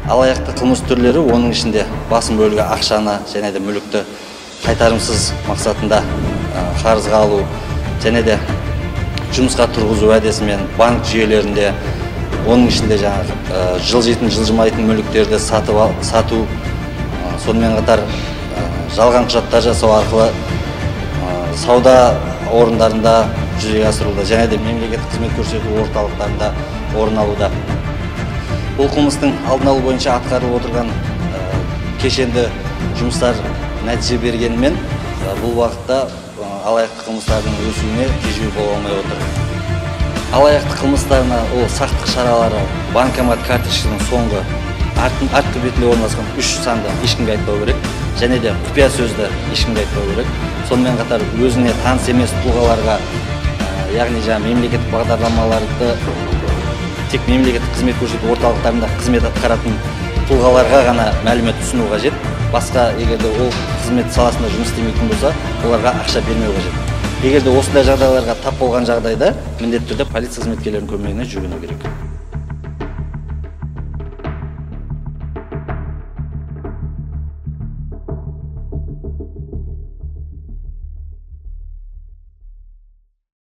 Алаяқтық қылмыс түрлері, оның ішінде басым бөлігі ақшаны және де мүлікті қайтарымсыз мақсатында қарызға алу және де жұмысқа тұрғызу уәдесімен банк жүйелерінде, оның ішінде жаңағы жылжитын, жылжымайтын мүліктерді сату, сонымен қатар жалған құжаттар жасау арқылы сауда орындарында жүзеге асырылуда және де мемлекеттік қызмет көрсету орталықтарында орын алуда. Бұл қылмыстың алдын алу бойынша атқарылып отырған кешенді жұмыстар нәтиже бергенімен, бұл уақытта алаяқтық қылмыстардың өсуіне тежеу бола алмай отыр. Алаяқтық қылмыстарына ол сақтық шаралары банкомат карточкасының соңғы артқы бетінде орналасқан 3 санды ешкімге айтпау керек және де құпия сөзді ешкімге айтпау керек. Сонымен қатар өзіне таныс емес тұлғаларға, яғни жаңа мемлекеттік бағдарламаларды тек мемлекеттік қызмет көрсету орталықтарында қызмет атқаратын тұлғаларға ғана мәлімет ұсыну қажет. Басқа егер де ол қызмет саласында жұмыс істемейтін болса, оларға ақша бермеу қажет. Егер де осындай жағдайларға тап болған жағдайда міндетті түрде полиция қызметкерлерінің көмегіне жүгіну керек.